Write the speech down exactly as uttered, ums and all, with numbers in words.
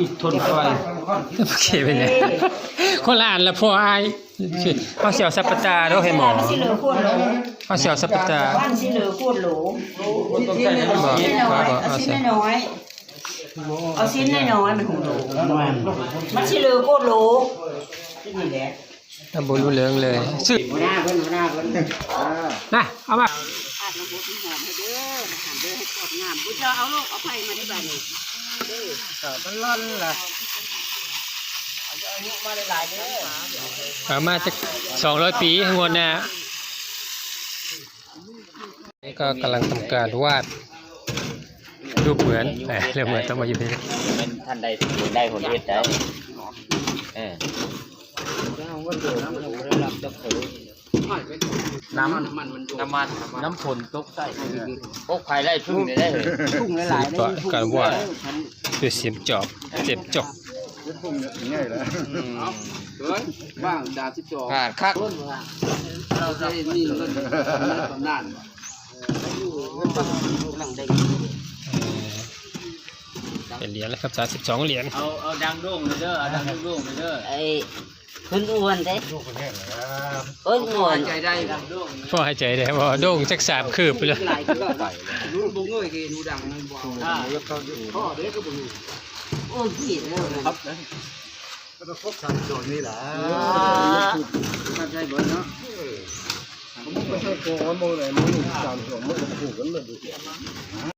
อิดทนไฟ โอเค เป็นไง คนละอันละพออาย เอาเสี่ยวสัปปะตาด้วยให้หมอ มันสิเหลือขวดโหล เอาเสี่ยวสัปปะตา มันสิเหลือขวดโหล บอกบอกบอก เอา เอา เสี่ยว ชิ้นน้อยๆ เอาชิ้นน้อยๆ มันหุงโหล มันสิเหลือขวดโหล นี่แหละ ถ้าบ่รู้เรื่องเลย ซื้อ หัวหน้าเพิ่น หัวหน้าเพิ่น นะ เอามา อาดน้ำบดน้ำหอมให้เด้อ อาหารเด้อ ให้กรอบงาม บ่เจ้าเอาลูก เอาไผ่มาที่บ้านนี่ เด้อ ครับ มันร้อนล่ะ เอาอายุมาหลายๆ เด้อ เอามาจักสองร้อยปี งวดหน้า นี่ก็กำลังทำการวาด รูปเหมือน แหม เรื่องเหมือนต้องมาอยู่ที่นี่ เป็นท่านใดที่ได้ผลเฮ็ดได้ เออ น้ำ น้ำมัน น้ำฝนตกใส่ พวกใครได้พึ่งเนี่ยได้เลย ทุ่งหลายๆ ศิลปะการวาดด้วยเสียมจอบ เสียมจอบ อืม เอาเกิน บ้าง ด่านสิบสอง ผ่านคัก เราได้มีเงินตำนาน เป็นเหรียญแล้วครับ สามสิบสอง เหรียญ เอา เอาดังโด่งเลยเด้อ เอาดังโด่งเลยเด้อ ไอ้ เพิ่นอ้วนเด้ เพิ่นอ้วน ใจได้ดังโด่ง พอหายใจได้ พอโด่งจักสามคืบไปเลย หลายคืบ รู้บ่เงยเกดูดังนั่นบ่ อ่า พ่อเด้ก็บ่รู้ โอ้ยพี่เด้อ ครับ ก็ต้องครบสามส่วนนี่แหละ อ่า น่าใจเบิดเนาะ ผมไม่ใช่โกงว่าโมไหนโมหนึ่งสามส่วนโมหนึ่งถูกกันเลย